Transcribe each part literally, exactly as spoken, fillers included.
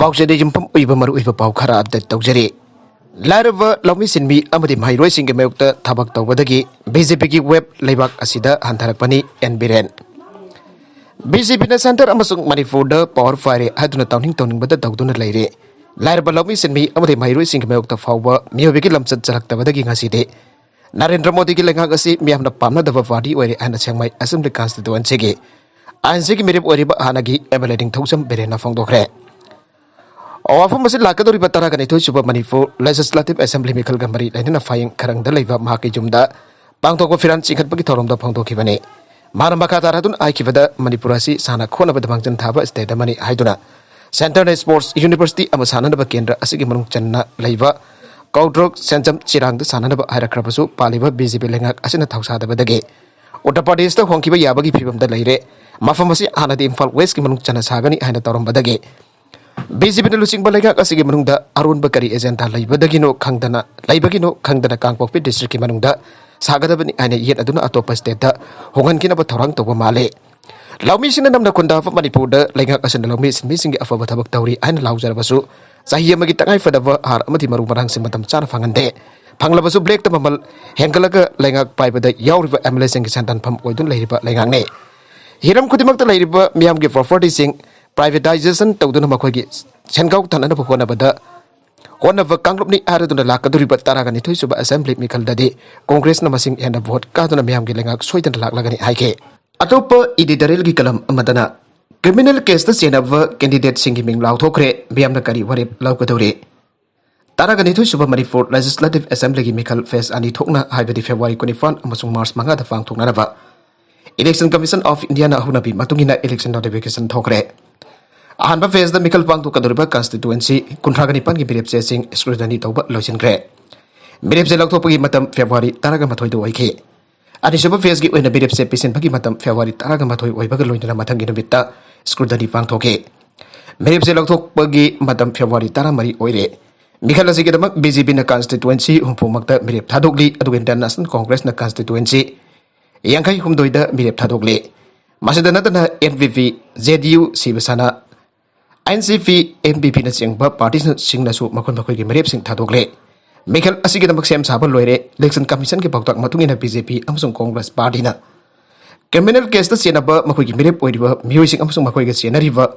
ꯄꯥꯎꯆꯦꯗ ꯌꯨꯝꯐꯝ ꯑꯣꯏꯕ ꯃꯔꯨꯑꯣꯏꯕ ꯄꯥꯎ ꯈꯔ ꯑꯞꯗꯦꯠ ꯇꯧꯖꯔꯤ꯫ ꯂꯥꯏꯔꯕ ꯂꯧꯃꯤ ꯁꯤꯟꯃꯤ ꯑꯃꯗꯤ ꯃꯍꯩꯔꯣꯏꯁꯤꯡꯒꯤ ꯃꯥꯌꯣꯛꯇ ꯊꯕꯛ ꯇꯧꯕꯗꯒꯤ ꯕꯤ ꯖꯦ ꯄꯤꯒꯤ ꯋꯦꯕ ꯂꯩꯕꯥꯛ ꯑꯁꯤꯗ ꯍꯟꯊꯔꯛꯄꯅꯤ, ꯑꯦꯟ ꯕꯤꯔꯦꯟ꯫ ꯕꯤ ꯖꯦ ꯄꯤꯅ ꯁꯦꯟꯇꯔ ꯑꯃꯁꯨꯡ ꯃꯅꯤꯄꯨꯔꯗ ꯄꯋꯥꯔ ꯄꯥꯏꯔꯦ ꯍꯥꯏꯗꯨꯅ ꯇꯧꯅꯤꯡ ꯇꯧꯅꯤꯡꯕꯗ ꯇꯧꯗꯨꯅ ꯂꯩꯔꯦ꯫ ꯂꯥꯏꯔꯕ ꯂꯧꯃꯤ ꯁꯤꯟꯃꯤ ꯑꯃꯗꯤ ꯃꯍꯩꯔꯣꯏꯁꯤꯡꯒꯤ ꯃꯥꯌꯣꯛꯇ ꯐꯥꯎꯕ ꯃꯤꯑꯣꯏꯕꯒꯤ ꯂꯝꯆꯠ ꯆꯜꯂꯛꯇꯕꯗꯒꯤ ꯉꯁꯤꯗꯤ ꯅꯔꯦꯟꯗ꯭ꯔ ꯃꯣꯗꯤꯒꯤ ꯂꯩꯉꯥꯛ ꯑꯁꯤ ꯃꯤꯌꯥꯝꯅ ꯄꯥꯝꯅꯗꯕ ꯄꯥꯔꯇꯤ ꯑꯣꯏꯔꯦ ꯍꯥꯏꯅ ꯁꯦꯡꯃꯥꯏ ꯑꯦꯁꯦꯝꯕ꯭ꯂꯤ ꯀꯟꯁꯇꯤꯇ꯭ꯋꯦꯟꯁꯤꯒꯤ ꯑꯥꯏ ꯑꯦꯟ ꯁꯤꯒꯤ ꯃꯤꯔꯦꯞ ꯑꯣꯏꯔꯤꯕ ꯍꯥꯟꯅꯒꯤ ꯑꯦꯝ ꯑꯦꯜ ꯑꯦ ꯅꯤꯡꯊꯧꯖꯝ ꯕꯤꯔꯦꯟꯅ ꯐꯣꯡꯗꯣꯛꯈ꯭ꯔꯦ꯫ ꯋꯥꯐꯝ ꯑꯁꯤ ꯂꯥꯛꯀꯗꯧꯔꯤꯕ ꯇꯔꯥꯒ ꯅꯤꯊꯣꯏ ꯁꯨꯕ ꯃꯅꯤꯄꯨꯔ ꯂꯦꯖꯤꯁꯂꯦꯇꯤꯚ ꯑꯦꯁꯦꯝꯕ꯭ꯂꯤ ꯃꯤꯈꯜꯒ ꯃꯔꯤ ꯂꯩꯅꯅ ꯐꯥꯌꯦꯡ ꯈꯔꯪꯗ ꯂꯩꯕ ꯃꯍꯥꯛꯀꯤ ꯌꯨꯝꯗ ꯄꯥꯡꯊꯣꯛꯄ ꯐꯤꯔꯥꯟ ꯆꯤꯡꯈꯠꯄꯒꯤ ꯊꯧꯔꯝꯗ ꯐꯣꯡꯗꯣꯛꯈꯤꯕꯅꯤ꯫ ꯃꯍꯥꯛꯅ ꯃꯈꯥ ꯇꯥꯔꯗꯨꯅ ꯍꯥꯏꯈꯤꯕꯗ, ꯃꯅꯤꯄꯨꯔ ꯑꯁꯤ ꯁꯥꯟꯅ ꯈꯣꯠꯅꯕꯗ ꯃꯥꯡꯖꯤꯟ ꯊꯥꯕ ꯁ꯭ꯇꯦꯠ ꯑꯃꯅꯤ ꯍꯥꯏꯗꯨꯅ ꯁꯦꯟꯇꯔꯅ ꯁ꯭ꯄꯣꯔꯠꯁ ꯌꯨꯅꯤꯚꯔꯁꯤꯇꯤ ꯑꯃ ꯁꯥꯟꯅꯅꯕ ꯀꯦꯟꯗ꯭ꯔ ꯑꯁꯤꯒꯤ ꯃꯅꯨꯡ ꯆꯟꯅ ꯂꯩꯕ ꯀꯧꯗ꯭ꯔꯣꯛ ꯁꯦꯟꯖꯝ ꯆꯤꯔꯥꯡꯗ ꯁꯥꯟꯅꯅꯕ ꯍꯥꯏꯔꯛꯈ꯭ꯔꯕꯁꯨ, ꯄꯥꯜꯂꯤꯕ ꯕꯤ ꯖꯦ ꯄꯤ ꯂꯩꯉꯥꯛ ꯑꯁꯤꯅ ꯊꯧꯁꯥꯗꯕꯗꯒꯤ ꯎꯠꯇꯔ ꯄ꯭ꯔꯗꯦꯁꯇ ꯍꯣꯡꯈꯤꯕ ꯌꯥꯕꯒꯤ ꯐꯤꯕꯝꯗ ꯂꯩꯔꯦ꯫ ꯃꯐꯝ ꯑꯁꯤ ꯍꯥꯟꯅꯗꯤ ꯏꯝꯐꯥꯜ ꯋꯦꯁꯀꯤ ꯃꯅꯨꯡ ꯆꯟꯅ ꯁꯥꯒꯅꯤ ꯍꯥꯏꯅ ꯇꯧꯔꯝꯕꯗꯒꯤ ꯕꯤ ꯖꯦ ꯄꯤꯅ ꯂꯨꯆꯤꯡꯕ ꯂꯩꯉꯥꯛ ꯑꯁꯤꯒꯤ ꯃꯅꯨꯡꯗ ꯑꯔꯣꯟꯕ ꯀꯔꯤ ꯑꯦꯖꯦꯟꯗꯥ ꯂꯩꯕꯗꯒꯤꯅꯣ ꯈꯪꯗꯅ, ꯂꯩꯕꯒꯤꯅꯣ ꯈꯪꯗꯅ ꯀꯥꯡꯄꯣꯛꯄꯤ ꯗꯤꯁꯇ꯭ꯔꯤꯛꯀꯤ ꯃꯅꯨꯡꯗ ꯁꯥꯒꯗꯕꯅꯤ ꯍꯥꯏꯅ ꯌꯦꯠ ꯑꯗꯨꯅ ꯑꯇꯣꯞꯄ ꯁ꯭ꯇꯦꯠꯇ ꯍꯣꯡꯍꯟꯈꯤꯅꯕ ꯊꯧꯔꯥꯡ ꯇꯧꯕ ꯃꯥꯜꯂꯤ꯫ ꯂꯧꯃꯤꯁꯤꯡꯅ ꯅꯝꯅ ꯈꯨꯟꯗꯥꯕ ꯃꯅꯤꯄꯨꯔꯗ ꯂꯩꯉꯥꯛ ꯑꯁꯤꯅ ꯂꯧꯃꯤ ꯁꯤꯟꯃꯤꯁꯤꯡꯒꯤ ꯑꯐꯕ ꯊꯕꯛ ꯇꯧꯔꯤ ꯍꯥꯏꯅ ꯂꯥꯎꯖꯔꯕꯁꯨ, ꯆꯍꯤ ꯑꯃꯒꯤ ꯇꯉꯥꯏ ꯐꯗꯕ ꯍꯥꯔ ꯑꯃꯗꯤ ꯃꯔꯨ ꯃꯔꯥꯡꯁꯤꯡ ꯃꯇꯝ ꯆꯥꯅ ꯐꯪꯍꯟꯗꯦ꯫ ꯐꯪꯂꯕꯁꯨ ꯕ꯭ꯂꯦꯛꯇ ꯃꯃꯜ ꯍꯦꯟꯒꯠꯂꯒ ꯂꯩꯉꯥꯛ ꯄꯥꯏꯕꯗ ꯌꯥꯎꯔꯤꯕ ꯑꯦꯝ ꯑꯦꯜ ꯑꯦꯁꯤꯡꯒꯤ ꯁꯦꯟꯗꯥꯟꯐꯝ ꯑꯣꯏꯗꯨꯅ ꯂꯩꯔꯤꯕ ꯂꯩꯉꯥꯛꯅꯤ꯫ ꯍꯤꯔꯝ ꯈꯨꯗꯤꯡꯃꯛꯇ ꯂꯩꯔꯤꯕ ꯃꯤꯌꯥꯝꯒꯤ ꯄ꯭ꯔꯣꯄꯔꯇꯤꯁꯤꯡ ꯄ꯭ꯔꯥꯏꯚꯦꯇꯥꯏꯖꯦꯁꯟ ꯇꯧꯗꯨꯅ ꯃꯈꯣꯏꯒꯤ ꯁꯦꯟꯒꯥꯎ ꯊꯥꯅꯅꯕ ꯍꯣꯠꯅꯕꯗ ꯍꯣꯠꯅꯕ ꯀꯥꯡꯂꯨꯞꯅꯤ ꯍꯥꯏꯔꯗꯨꯅ ꯂꯥꯛꯀꯗꯧꯔꯤꯕ ꯇꯔꯥꯒ ꯅꯤꯊꯣꯏ ꯁꯨꯕ ꯑꯦꯁꯦꯝꯕ꯭ꯂꯤ ꯃꯤꯈꯜꯗꯗꯤ ꯀꯣꯡꯒ꯭ꯔꯦꯁꯅ ꯃꯁꯤꯡ ꯍꯦꯟꯅ ꯚꯣꯠ ꯀꯥꯗꯨꯅ ꯃꯤꯌꯥꯝꯒꯤ ꯂꯩꯉꯥꯛ ꯁꯣꯏꯗꯅ ꯂꯥꯛꯂꯒꯅꯤ ꯍꯥꯏꯈꯤ꯫ ꯑꯇꯣꯞꯄ ꯏꯗꯤꯇꯣꯔꯤꯌꯦꯜꯒꯤ ꯀꯂꯝ ꯑꯃꯗꯅ, ꯀ꯭ꯔꯤꯃꯤꯅꯦꯜ ꯀꯦꯁꯇ ꯆꯦꯟꯅꯕ ꯀꯦꯟꯗꯤꯗꯦꯠꯁꯤꯡꯒꯤ ꯃꯤꯡ ꯂꯥꯎꯊꯣꯛꯈ꯭ꯔꯦ, ꯃꯤꯌꯥꯝꯅ ꯀꯔꯤ ꯋꯥꯔꯦꯞ ꯂꯧꯒꯗꯧꯔꯤ? ꯇꯔꯥꯒ ꯅꯤꯊꯣꯏ ꯁꯨꯕ ꯃꯅꯤꯄꯨꯔ ꯂꯦꯖꯤꯁꯂꯦꯇꯤꯚ ꯑꯦꯁꯦꯝꯕ꯭ꯂꯤꯒꯤ ꯃꯤꯈꯜ ꯐꯦꯁ ꯑꯅꯤ ꯊꯣꯛꯅ, ꯍꯥꯏꯕꯗꯤ ꯐꯦꯕ꯭ꯔꯨꯋꯥꯔꯤ ꯀꯨꯟꯅꯤꯄꯥꯟ ꯑꯃꯁꯨꯡ ꯃꯥꯔꯆ ꯃꯉꯥꯗ ꯄꯥꯡꯊꯣꯛꯅꯅꯕ ꯏꯂꯦꯛꯁꯟ ꯀꯃꯤꯁꯟ ꯑꯣꯐ ꯏꯟꯗꯤꯌꯥꯅ ꯍꯧꯅꯕꯤ ꯃꯇꯨꯡ ꯏꯟꯅ ꯏꯂꯦꯛꯁꯟ ꯅꯣꯇꯤꯐꯤꯀꯦꯁꯟ ꯊꯣꯛꯈ꯭ꯔꯦ꯫ ꯑꯍꯥꯟꯕ ꯐꯦꯁꯇ ꯃꯤꯈꯜ ꯄꯥꯡꯊꯣꯛꯀꯗꯧꯔꯤꯕ ꯀꯟꯁꯇꯤꯇ꯭ꯋꯦꯟꯁꯤ ꯀꯨꯟꯊ꯭ꯔꯥꯒ ꯅꯤꯄꯥꯟꯒꯤ ꯃꯤꯔꯦꯞꯆꯦꯁꯤꯡ ꯁ꯭ꯀ꯭ꯔꯨꯇꯅꯤ ꯇꯧꯕ ꯂꯣꯏꯁꯤꯟꯈ꯭ꯔꯦ꯫ ꯃꯤꯔꯦꯞꯆꯦ ꯂꯧꯊꯣꯛꯄꯒꯤ ꯃꯇꯝ ꯐꯦꯕ꯭ꯔꯨꯋꯥꯔꯤ ꯇꯔꯥꯒ ꯃꯥꯊꯣꯏꯗ ꯑꯣꯏꯈꯤ꯫ ꯑꯅꯤꯁꯨꯕ ꯐꯦꯁꯀꯤ ꯑꯣꯏꯅ ꯃꯤꯔꯦꯞꯆꯦ ꯄꯤꯁꯤꯟꯕꯒꯤ ꯃꯇꯝ ꯐꯦꯕ꯭ꯔꯨꯋꯥꯔꯤ ꯇꯔꯥꯒ ꯃꯥꯊꯣꯏ ꯑꯣꯏꯕꯒ ꯂꯣꯏꯅꯅ ꯃꯊꯪꯒꯤ ꯅꯨꯃꯤꯠꯇ ꯁ꯭ꯀ꯭ꯔꯨꯇꯅꯤ ꯄꯥꯡꯊꯣꯛꯈꯤ꯫ ꯃꯤꯔꯦꯞꯆꯦ ꯂꯧꯊꯣꯛꯄꯒꯤ ꯃꯇꯝ ꯐꯦꯕ꯭ꯔꯨꯋꯥꯔꯤ ꯇꯔꯥꯃꯔꯤ ꯑꯣꯏꯔꯦ꯫ ꯃꯤꯈꯜ ꯑꯁꯤꯒꯤꯗꯃꯛ ꯕꯤ ꯖꯦ ꯄꯤꯅ ꯀꯟꯁꯇꯤꯇ꯭ꯋꯦꯟꯁꯤ ꯍꯨꯝꯐꯨꯃꯛꯇ ꯃꯤꯔꯦꯞ ꯊꯥꯗꯣꯛꯂꯤ, ꯑꯗꯨꯒ ꯏꯟꯗꯤꯌꯥꯟ ꯅꯦꯁꯅꯦꯜ ꯀꯣꯡꯒ꯭ꯔꯦꯁꯅ ꯀꯟꯁꯇꯤꯇ꯭ꯋꯦꯟꯁꯤ ꯌꯥꯡꯈꯩ ꯍꯨꯝꯗꯣꯏꯗ ꯃꯤꯔꯦꯞ ꯊꯥꯗꯣꯛꯂꯤ꯫ ꯃꯁꯤꯗ ꯅꯠꯇꯅ ꯑꯦꯟ ꯄꯤ ꯄꯤ, ꯖꯦ ꯗꯤ ꯌꯨ, ꯁꯤꯕ ꯁꯦꯅꯥ, ꯑꯦꯟ ꯁꯤ ꯄꯤ, ꯑꯦꯟ ꯄꯤ ꯄꯤꯅꯆꯤꯡꯕ ꯄꯥꯔꯇꯤꯁꯤꯡꯅꯁꯨ ꯃꯈꯣꯏ ꯃꯈꯣꯏꯒꯤ ꯃꯤꯔꯦꯞꯁꯤꯡ ꯊꯥꯗꯣꯛꯂꯦ꯫ ꯃꯤꯈꯜ ꯑꯁꯤꯒꯤꯗꯃꯛ ꯁꯦꯝ ꯁꯥꯕ ꯂꯣꯏꯔꯦ꯫ ꯏꯂꯦꯛꯁꯟ ꯀꯃꯤꯁꯟꯒꯤ ꯄꯥꯎꯇꯥꯛ ꯃꯇꯨꯡ ꯏꯟꯅ ꯕꯤ ꯖꯦ ꯄꯤ ꯑꯃꯁꯨꯡ ꯀꯣꯡꯒ꯭ꯔꯦꯁ ꯄꯥꯔꯇꯤꯅ ꯀ꯭ꯔꯤꯃꯤꯅꯦꯜ ꯀꯦꯁꯇ ꯆꯦꯟꯅꯕ ꯃꯈꯣꯏꯒꯤ ꯃꯤꯔꯦꯞ ꯑꯣꯏꯔꯤꯕ ꯃꯤꯑꯣꯏꯁꯤꯡ ꯑꯃꯁꯨꯡ ꯃꯈꯣꯏꯒ ꯆꯦꯟꯅꯔꯤꯕ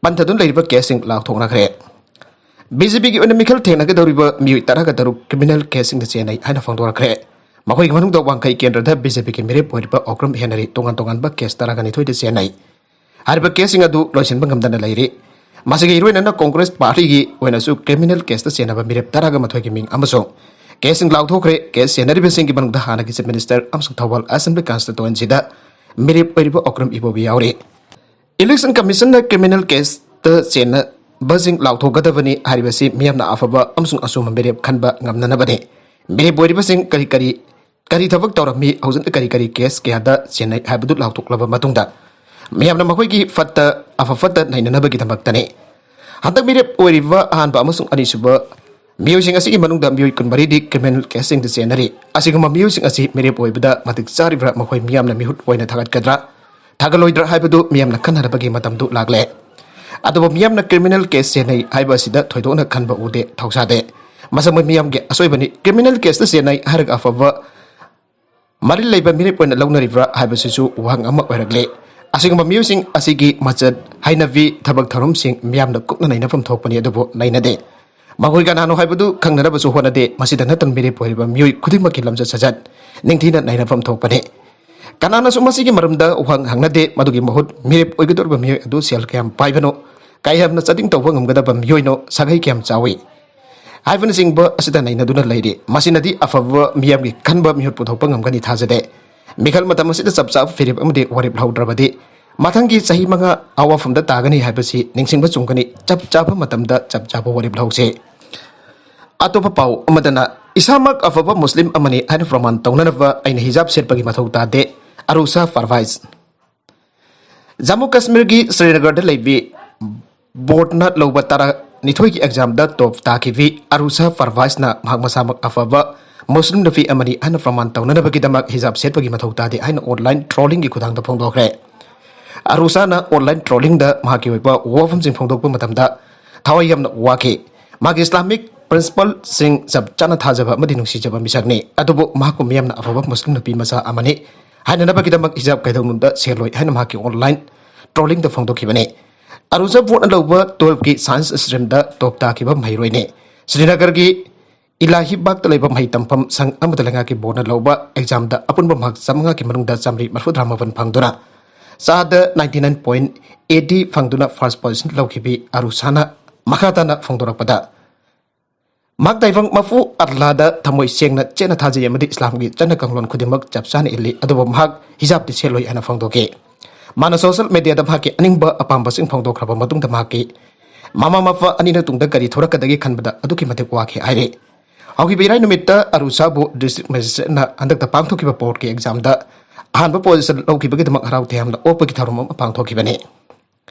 ꯄꯟꯊꯗꯨꯅ ꯂꯩꯔꯤꯕ ꯀꯦꯁꯁꯤꯡ ꯂꯥꯎꯊꯣꯛꯅꯈ꯭ꯔꯦ꯫ ꯕꯤ ꯖꯦ ꯄꯤꯒꯤ ꯑꯣꯏꯅ ꯃꯤꯈꯜ ꯊꯦꯡꯅꯒꯗꯧꯔꯤꯕ ꯃꯤꯑꯣꯏ ꯇꯔꯥꯒ ꯇꯔꯨꯛ ꯀ꯭ꯔꯤꯃꯤꯅꯦꯜ ꯀꯦꯁꯁꯤꯡꯗ ꯆꯦꯟꯅꯩ ꯍꯥꯏꯅ ꯐꯣꯡꯗꯣꯔꯛꯈ꯭ꯔꯦ꯫ ꯃꯈꯣꯏꯒꯤ ꯃꯅꯨꯡꯗ ꯋꯥꯡꯈꯩ ꯀꯦꯟꯗ꯭ꯔꯗ ꯕꯤ ꯖꯦ ꯄꯤꯒꯤ ꯃꯤꯔꯦꯞ ꯑꯣꯏꯔꯤꯕ ꯑꯣꯀ꯭ꯔꯝ ꯍꯦꯅꯔꯤ ꯇꯣꯉꯥꯟ ꯇꯣꯉꯥꯟꯕ ꯀꯦꯁ ꯇꯔꯥꯒ ꯅꯤꯊꯣꯏꯗ ꯆꯦꯟꯅꯩ꯫ ꯍꯥꯏꯔꯤꯕ ꯀꯦꯁꯁꯤꯡ ꯑꯗꯨ ꯂꯣꯏꯁꯤꯟꯕ ꯉꯝꯗꯅ ꯂꯩꯔꯤ꯫ ꯃꯁꯤꯒ ꯏꯔꯣꯏꯅꯅ ꯀꯣꯡꯒ꯭ꯔꯦꯁ ꯄꯥꯔꯇꯤꯒꯤ ꯑꯣꯏꯅꯁꯨ ꯀ꯭ꯔꯤꯃꯤꯅꯦꯜ ꯀꯦꯁꯇ ꯆꯦꯟꯅꯕ ꯃꯤꯔꯦꯞ ꯇꯔꯥꯒ ꯃꯥꯊꯣꯏꯒꯤ ꯃꯤꯡ ꯑꯃꯁꯨꯡ ꯀꯦꯁꯁꯤꯡ ꯂꯥꯎꯊꯣꯛꯈ꯭ꯔꯦ꯫ ꯀꯦꯁ ꯆꯦꯟꯅꯔꯤꯕꯁꯤꯡꯒꯤ ꯃꯅꯨꯡꯗ ꯍꯥꯟꯅꯒꯤ ꯆꯤꯐ ꯃꯤꯅꯤꯁꯇꯔ ꯑꯃꯁꯨꯡ ꯊꯧꯕꯥꯜ ꯑꯦꯁꯦꯝꯕ꯭ꯂꯤ ꯀꯟꯁꯇꯤꯇ꯭ꯋꯦꯟꯁꯤꯗ ꯃꯤꯔꯦꯞ ꯑꯣꯏꯔꯤꯕ ꯑꯣꯀ꯭ꯔꯝ ꯏꯕꯣꯕꯤ ꯌꯥꯎꯔꯤ꯫ ꯏꯂꯦꯛꯁꯟ ꯀꯃꯤꯁꯟꯅ ꯀ꯭ꯔꯤꯃꯤꯅꯦꯜ ꯀꯦꯁꯇ ꯆꯦꯟꯅꯕꯁꯤꯡ ꯂꯥꯎꯊꯣꯛꯀꯗꯕꯅꯤ ꯍꯥꯏꯔꯤꯕꯁꯤ ꯃꯤꯌꯥꯝꯅ ꯑꯐꯕ ꯑꯃꯁꯨꯡ ꯑꯆꯨꯝꯕ ꯃꯤꯔꯦꯞ ꯈꯟꯕ ꯉꯝꯅꯅꯕꯅꯤ꯫ ꯃꯤꯔꯦꯞ ꯑꯣꯏꯔꯤꯕꯁꯤꯡ ꯀꯔꯤ ꯀꯔꯤ, ꯀꯔꯤ ꯊꯕꯛ ꯇꯧꯔꯝꯃꯤ, ꯍꯧꯖꯤꯛꯅ ꯀꯔꯤ ꯀꯔꯤ ꯀꯦꯁ ꯀꯌꯥꯗ ꯆꯦꯟꯅꯩ ꯍꯥꯏꯕꯗꯨ ꯂꯥꯎꯊꯣꯛꯂꯕ ꯃꯇꯨꯡꯗ ꯃꯤꯌꯥꯝꯅ ꯃꯈꯣꯏꯒꯤ ꯐꯠꯇ, ꯑꯐ ꯐꯠꯇ ꯅꯩꯅꯅꯕꯒꯤꯗꯃꯛꯇꯅꯤ꯫ ꯍꯟꯗꯛ ꯃꯤꯔꯦꯞ ꯑꯣꯏꯔꯤꯕ ꯑꯍꯥꯟꯕ ꯑꯃꯁꯨꯡ ꯑꯅꯤꯁꯨꯕ ꯃꯤꯑꯣꯏꯁꯤꯡ ꯑꯁꯤꯒꯤ ꯃꯅꯨꯡꯗ ꯃꯤꯑꯣꯏ ꯀꯨꯟꯃꯔꯤꯗꯤ ꯀ꯭ꯔꯤꯃꯤꯅꯦꯜ ꯀꯦꯁꯁꯤꯡꯗ ꯆꯦꯟꯅꯔꯤ꯫ ꯑꯁꯤꯒꯨꯝꯕ ꯃꯤꯑꯣꯏꯁꯤꯡ ꯑꯁꯤ ꯃꯤꯔꯦꯞ ꯑꯣꯏꯕꯗ ꯃꯇꯤꯛ ꯆꯥꯔꯤꯕ꯭ꯔꯥ, ꯃꯈꯣꯏ ꯃꯤꯌꯥꯝꯅ ꯃꯤꯍꯨꯠ ꯑꯣꯏꯅ ꯊꯥꯒꯠꯀꯗ꯭ꯔꯥ, ꯊꯥꯒꯠꯂꯣꯏꯗ꯭ꯔꯥ ꯍꯥꯏꯕꯗꯨ ꯃꯤꯌꯥꯝꯅ ꯈꯟꯅꯅꯕꯒꯤ ꯃꯇꯝꯗꯨ ꯂꯥꯛꯂꯦ꯫ ꯑꯗꯨꯕꯨ ꯃꯤꯌꯥꯝꯅ ꯀ꯭ꯔꯤꯃꯤꯅꯦꯜ ꯀꯦꯁ ꯆꯦꯟꯅꯩ ꯍꯥꯏꯕ ꯑꯁꯤꯗ ꯊꯣꯏꯗꯣꯛꯅ ꯈꯟꯕ ꯎꯗꯦ, ꯊꯧꯁꯥꯗꯦ꯫ ꯃꯁꯤ ꯃꯣꯏ ꯃꯤꯌꯥꯝꯒꯤ ꯑꯁꯣꯏꯕꯅꯤ꯫ ꯀ꯭ꯔꯤꯃꯤꯅꯦꯜ ꯀꯦꯁꯇ ꯆꯦꯟꯅꯩ ꯍꯥꯏꯔꯒ ꯑꯐꯕ ꯃꯔꯤꯜ ꯂꯩꯕ ꯃꯤꯔꯦꯞ ꯑꯣꯏꯅ ꯂꯧꯅꯔꯤꯕ꯭ꯔꯥ ꯍꯥꯏꯕꯁꯤꯁꯨ ꯋꯥꯍꯪ ꯑꯃ ꯑꯣꯏꯔꯛꯂꯦ꯫ ꯑꯁꯤꯒꯨꯝꯕ ꯃꯤꯑꯣꯏꯁꯤꯡ ꯑꯁꯤꯒꯤ ꯃꯆꯠ, ꯍꯩꯅꯕꯤ, ꯊꯕꯛ ꯊꯧꯔꯝꯁꯤꯡ ꯃꯤꯌꯥꯝꯅ ꯀꯨꯞꯅ ꯅꯩꯅꯐꯝ ꯊꯣꯛꯄꯅꯤ, ꯑꯗꯨꯕꯨ ꯅꯩꯅꯗꯦ꯫ ꯃꯈꯣꯏ ꯀꯅꯥꯅꯣ ꯍꯥꯏꯕꯗꯨ ꯈꯪꯅꯅꯕꯁꯨ ꯍꯣꯠꯅꯗꯦ꯫ ꯃꯁꯤꯗ ꯅꯠꯇꯅ ꯃꯤꯔꯦꯞ ꯑꯣꯏꯔꯤꯕ ꯃꯤꯑꯣꯏ ꯈꯨꯗꯤꯡꯃꯛꯀꯤ ꯂꯝꯆꯠ ꯁꯥꯖꯠ ꯅꯤꯡꯊꯤꯅ ꯅꯩꯅꯐꯝ ꯊꯣꯛꯄꯅꯤ꯫ ꯀꯅꯥꯅꯁꯨ ꯃꯁꯤꯒꯤ ꯃꯔꯝꯗ ꯋꯥꯍꯪ ꯍꯪꯅꯗꯦ꯫ ꯃꯗꯨꯒꯤ ꯃꯍꯨꯠ ꯃꯤꯔꯦꯞ ꯑꯣꯏꯒꯗꯧꯔꯤꯕ ꯃꯤꯑꯣꯏ ꯑꯗꯨ ꯁꯦꯜ ꯀꯌꯥꯝ ꯄꯥꯏꯕꯅꯣ, ꯀꯌꯥꯝꯅ ꯆꯥꯗꯤꯡ ꯇꯧꯕ ꯉꯝꯒꯗꯕ ꯃꯤꯑꯣꯏꯅꯣ, ꯁꯥꯒꯩ ꯀꯌꯥꯝ ꯆꯥꯎꯏ ꯍꯥꯏꯕꯅꯆꯤꯡꯕ ꯑꯁꯤꯗ ꯅꯩꯅꯗꯨꯅ ꯂꯩꯔꯤ꯫ ꯃꯁꯤꯅꯗꯤ ꯑꯐꯕ ꯃꯤꯌꯥꯝꯒꯤ ꯈꯟꯕ ꯃꯤꯍꯨꯠ ꯄꯨꯊꯣꯛꯄ ꯉꯝꯒꯅꯤ ꯊꯥꯖꯗꯦ꯫ ꯃꯤꯈꯜ ꯃꯇꯝ ꯑꯁꯤꯗ ꯆꯞ ꯆꯥꯕ ꯐꯤꯔꯦꯞ ꯑꯃꯗꯤ ꯋꯥꯔꯦꯞ ꯂꯧꯍꯧꯗ꯭ꯔꯕꯗꯤ ꯃꯊꯪꯒꯤ ꯆꯍꯤ ꯃꯉꯥ ꯑꯋꯥꯐꯝꯗ ꯇꯥꯒꯅꯤ ꯍꯥꯏꯕꯁꯤ ꯅꯤꯡꯁꯤꯡꯕ ꯆꯨꯝꯒꯅꯤ꯫ ꯆꯞ ꯆꯥꯕ ꯃꯇꯝꯗ ꯆꯞ ꯆꯥꯕ ꯋꯥꯔꯦꯞ ꯂꯧꯁꯤ꯫ ꯑꯇꯣꯞꯄ ꯄꯥꯎ ꯑꯃꯗꯅ, ꯏꯁꯥꯃꯛ ꯑꯐꯕ ꯃꯨꯁꯂꯤꯝ ꯑꯃꯅꯤ ꯍꯥꯏꯅ ꯄ꯭ꯔꯃꯥꯟ ꯇꯧꯅꯅꯕ ꯑꯩꯅ ꯍꯤꯖꯥꯕ ꯁꯦꯠꯄꯒꯤ ꯃꯊꯧ ꯇꯥꯗꯦ, ꯑꯔꯨꯁꯥ ꯄꯔꯚꯥꯏꯖ꯫ ꯖꯝꯃꯨ ꯀꯥꯁꯃꯤꯔꯒꯤ ꯁ꯭ꯔꯤꯅꯒꯔꯗ ꯂꯩꯕꯤ ꯕꯣꯔꯗꯅ ꯂꯧꯕ ꯇꯔꯥꯅꯤꯊꯣꯏꯒꯤ ꯑꯦꯛꯖꯥꯝꯗ ꯇꯣꯞ ꯇꯥꯈꯤꯕꯤ ꯑꯔꯨꯁꯥ ꯄꯔꯚꯥꯏꯖꯅ ꯃꯍꯥꯛ ꯃꯁꯥꯃꯛ ꯑꯐꯕ ꯃꯨꯁꯂꯤꯝ ꯅꯨꯄꯤ ꯑꯃꯅꯤ ꯍꯥꯏꯅ ꯄ꯭ꯔꯃꯥꯟ ꯇꯧꯅꯅꯕꯒꯤꯗꯃꯛ ꯍꯤꯖꯥꯕ ꯁꯦꯠꯄꯒꯤ ꯃꯊꯧ ꯇꯥꯗꯦ ꯍꯥꯏꯅ ꯑꯣꯟꯂꯥꯏꯟ ꯇ꯭ꯔꯣꯂꯤꯡꯒꯤ ꯈꯨꯠꯊꯥꯡꯗ ꯐꯣꯡꯗꯣꯛꯈ꯭ꯔꯦ꯫ ꯑꯔꯨꯁꯥꯅ online trollingꯗ ꯃꯍꯥꯛꯀꯤ ꯑꯣꯏꯕ ꯋꯥꯐꯝꯁꯤꯡ ꯐꯣꯡꯗꯣꯛꯄ ꯃꯇꯝꯗ ꯊꯋꯥꯏ ꯌꯥꯝꯅ ꯋꯥꯈꯤ꯫ ꯃꯍꯥꯛꯀꯤ Islamic principleꯁꯤꯡ ꯆꯞ ꯆꯥꯅ ꯊꯥꯖꯕ ꯑꯃꯗꯤ ꯅꯨꯡꯁꯤꯖꯕ ꯃꯤꯁꯛꯅꯤ, ꯑꯗꯨꯕꯨ ꯃꯍꯥꯛꯄꯨ ꯃꯤꯌꯥꯝꯅ ꯑꯐꯕ ꯃꯨꯁꯂꯤꯝ ꯅꯨꯄꯤ ꯃꯆꯥ ꯑꯃꯅꯤ, ꯍꯥꯏꯅꯅꯕꯒꯤꯗꯃꯛ ꯍꯤꯖꯥꯕ ꯀꯩꯗꯧꯅꯨꯡꯗ ꯁꯦꯜꯂꯣꯏ ꯍꯥꯏꯅ ꯃꯍꯥꯛꯀꯤ online trollingꯗ ꯐꯣꯡꯗꯣꯛꯈꯤꯕꯅꯤ꯫ ꯑꯔꯨꯁꯥ ꯕꯣꯔꯗꯅ ꯂꯧꯕ twelveꯀꯤ science streamꯗ top ꯇꯥꯈꯤꯕ ꯃꯍꯩꯔꯣꯏꯅꯤ꯫ ꯁ꯭ꯔꯤꯅꯒꯔꯒꯤ ꯏꯂꯥꯍꯤꯕꯥꯒꯇ ꯂꯩꯕ ꯃꯍꯩ ꯇꯝꯐꯝ ꯁꯪ ꯑꯃꯗ ꯂꯩꯉꯥꯛꯀꯤ ꯕꯣꯔꯗꯅ ꯂꯧꯕ examꯗ ꯑꯄꯨꯟꯕ mark ꯆꯥꯃꯉꯥꯒꯤ ꯃꯅꯨꯡꯗ ꯆꯥꯃꯔꯤ ꯃꯔꯤꯐꯨꯇꯔꯥ ꯃꯥꯄꯟ ꯐꯪꯗꯨꯅ ꯆꯥꯗ ninety nine point eighty ꯐꯪꯗꯨꯅ first position ꯂꯧꯈꯤꯕꯤ ꯑꯔꯨꯁꯥꯅ ꯃꯈꯥ ꯇꯥꯅ ꯐꯣꯡꯗꯣꯔꯛꯄꯗ, ꯃꯍꯥꯛ ꯇꯥꯏꯕꯪ ꯃꯄꯨ ꯑꯜꯂꯥꯗ ꯊꯃꯣꯏ ꯁꯦꯡꯅ ꯆꯦꯠꯅ ꯊꯥꯖꯩ ꯑꯃꯗꯤ ꯏꯁꯂꯥꯝꯒꯤ ꯆꯠꯅ ꯀꯥꯡꯂꯣꯟ ꯈꯨꯗꯤꯡꯃꯛ ꯆꯞ ꯆꯥꯅ ꯏꯜꯂꯤ, ꯑꯗꯨꯕꯨ ꯃꯍꯥꯛ ꯍꯤꯖꯥꯕꯇꯤ ꯁꯦꯠꯂꯣꯏ ꯍꯥꯏꯅ ꯐꯣꯡꯗꯣꯛꯈꯤ꯫ ꯃꯥꯅ social mediaꯗ ꯃꯍꯥꯛꯀꯤ ꯑꯅꯤꯡꯕ ꯑꯄꯥꯝꯕꯁꯤꯡ ꯐꯣꯡꯗꯣꯛꯈ꯭ꯔꯕ ꯃꯇꯨꯡꯗ ꯃꯍꯥꯛꯀꯤ ꯃꯃꯥ ꯃꯄꯥ ꯑꯅꯤꯅ ꯇꯨꯡꯗ ꯀꯔꯤ ꯊꯣꯔꯛꯀꯗꯒꯦ ꯈꯟꯕꯗ ꯑꯗꯨꯛꯀꯤ ꯃꯇꯤꯛ ꯋꯥꯈꯤ ꯍꯥꯏꯔꯤ꯫ ꯍꯧꯈꯤꯕ ꯏꯔꯥꯏ ꯅꯨꯃꯤꯠꯇ ꯑꯔꯨꯁꯥꯕꯨ district magistrateꯅ ꯍꯟꯗꯛꯇ ꯄꯥꯡꯊꯣꯛꯈꯤꯕ boardꯀꯤ examꯗ ꯑꯍꯥꯟꯕ position ꯂꯧꯈꯤꯕꯒꯤꯗꯃꯛ ꯍꯔꯥꯎ ꯇꯌꯥꯝꯅ ꯑꯣꯛꯄꯒꯤ ꯊꯧꯔꯝ ꯑꯃ ꯄꯥꯡꯊꯣꯛꯈꯤꯕꯅꯤ꯫